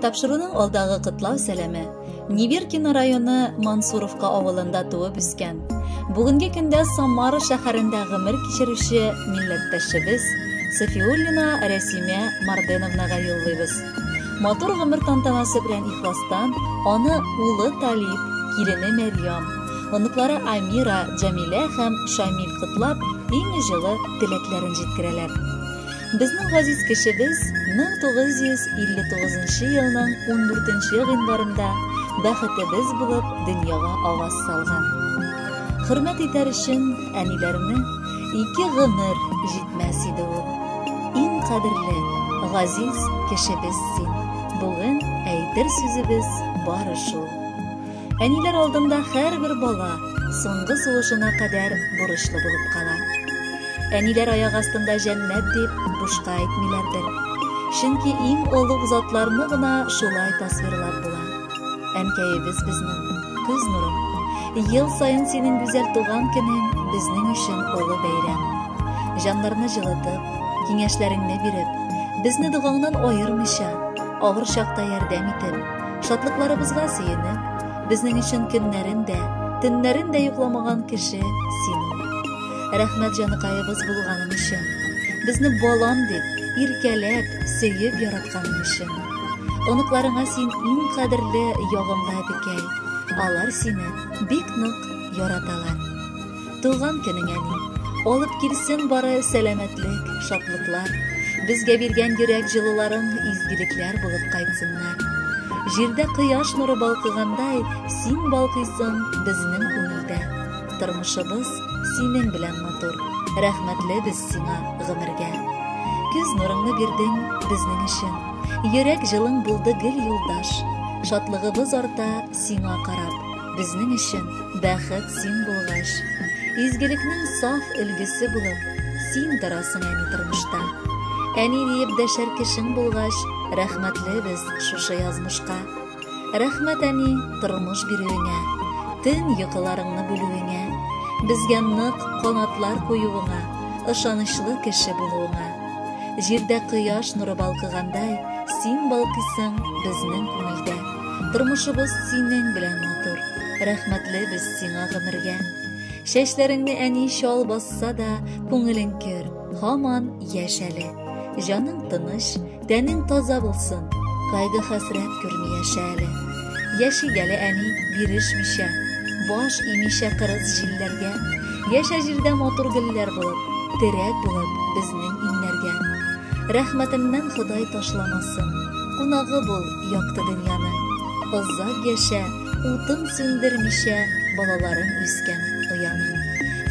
Тапшыруның алдагы котлау сәламе Неверкино районы Мансуровка авылында туып үскән, бүгенге көндә Самара шәһәрендә гомер кичерүче милләттәшебез Софиуллина Рәсимә Марденовнага юллыйбыз. Матур гомер тантанасы белән ихластан аны улы Талип, килене Мәрьям, оныклары Амира, Джамилә һәм Шамил котлап, иң җылы теләкләрен җиткерәләр. Безнең газиз кешебез 1959 елның 14 гыйнварында бәхетебез булып дөньяга аваз салган. Хөрмәт итәр өчен әниләрне ике гомер җитмәс иде ул. Иң кадерле, газиз кешебез син. Бүген әйтер сүзебез бары шул. Әниләр алдында һәрбер бала соңгы сулышына кадәр бурычлы булып кала. Әниләр аяк астында җәннәт дип бушка әйтмиләрдер. Чөнки иң олуг затларны гына шулай тасвирлап була. Әнкәебез безнең күз нурым. Ел саен синең гүзәл туган көнең безнең өчен олы бәйрәм. Җаннарны җылытып, киңәшләреңне биреп, безне догаңнан аермыйча, авыр чакта ярдәм итеп, шатлыкларыбызга сөенеп, безнең өчен көннәрен дә, төннәрен дә йокламаган кеше син ул. Рәхмәт җаныкаебыз булганың өчен. Безне балам дип, иркәләп, сөеп яратканың өчен. Оныкларыңа син иң кадерле ягымлы әбекәй. Алар сине бик нык яраталар. Туган көнең, әни, алып килсен бары сәламәтлек, шатлыклар. Безгә биргән йөрәк җылыларың изгелекләр булып кайтсыннар. Җирдә кояш нуры балкыгандай, син балкыйсың безнең күңелдә. Тормышыбыз синең белән матур, рәхмәтле без сиңа гомергә. Күз нурыңны бирдең безнең өчен, йөрәк җылың булды гел юлдаш. Шатлыгыбыз арта сиңа карап, безнең өчен бәхет син булгач. Изгелекнең саф өлгесе булып, син торасың әни тормышта. Әни диеп дәшәр кешең булгач, рәхмәтле без шушы язмышка. Рәхмәт, әни, тормыш бирүеңә, төн йокыларыңны бүлүеңә, безгә нык канатлар куюыңа, ышанычлы кеше булуыңа. Җирдә кояш нуры балкыгандай, син балкыйсың безнең күңелдә. Тормышыбыз синең белән матур, рәхмәтле без сиңа гомергә. Чәчләреңне әни чал басса да, күңелең көр, һаман яшь әле. Җаның тыныч, тәнең таза булсын, кайгы-хәсрәт күрми яшә әле. Яшик әле, әни, бирешмичә, баш имичә кырыс җилләргә. Яшә җирдә матур гөлләр булып, терәк булып безнең иңнәргә. Рәхмәтеннән Ходай ташламасын, кунагы бул якты дөньяның. Озак яшә, утын сүндермичә, балаларың үскән ояның.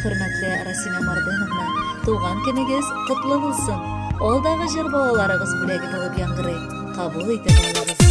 Хөрмәтле Расимә Марденовна, туган көнегез котлы булсын. Алдагы җыр балаларыгыз бүләге булып яңгырый. Кабул итеп алыгыз.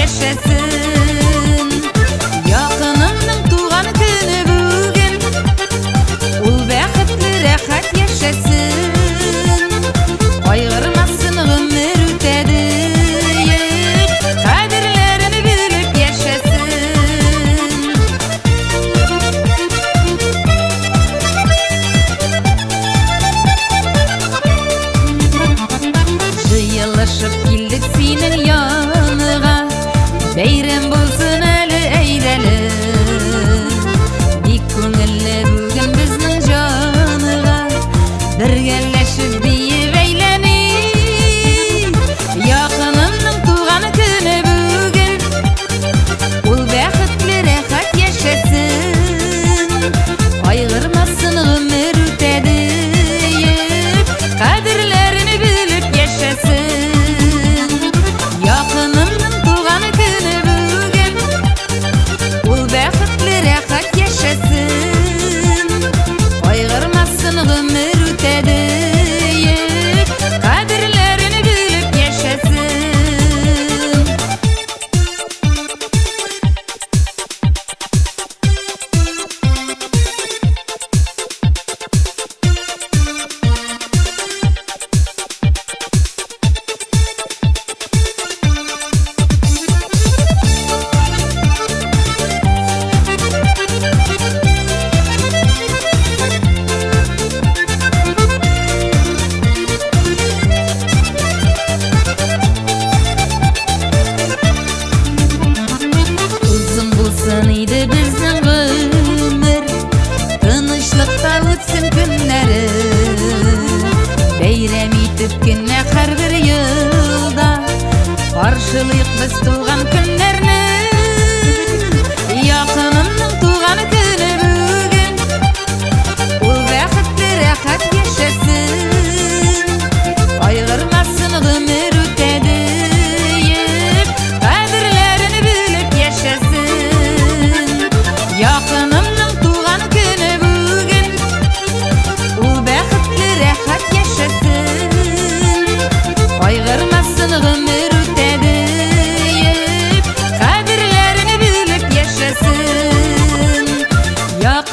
Яшәсен. Якынымның туган көне бүген.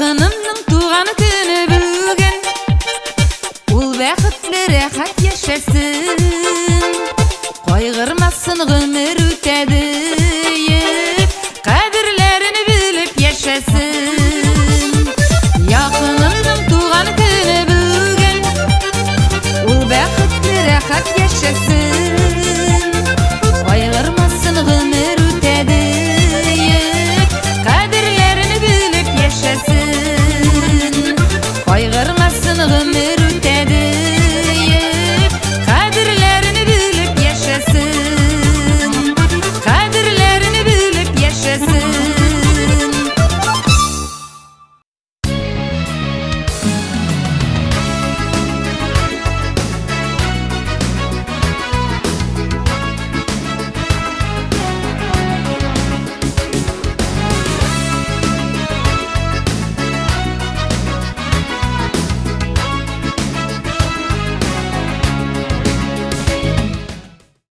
Хатынымның туган көне бүген. Ул бәхетле, рәхәт яшәсен.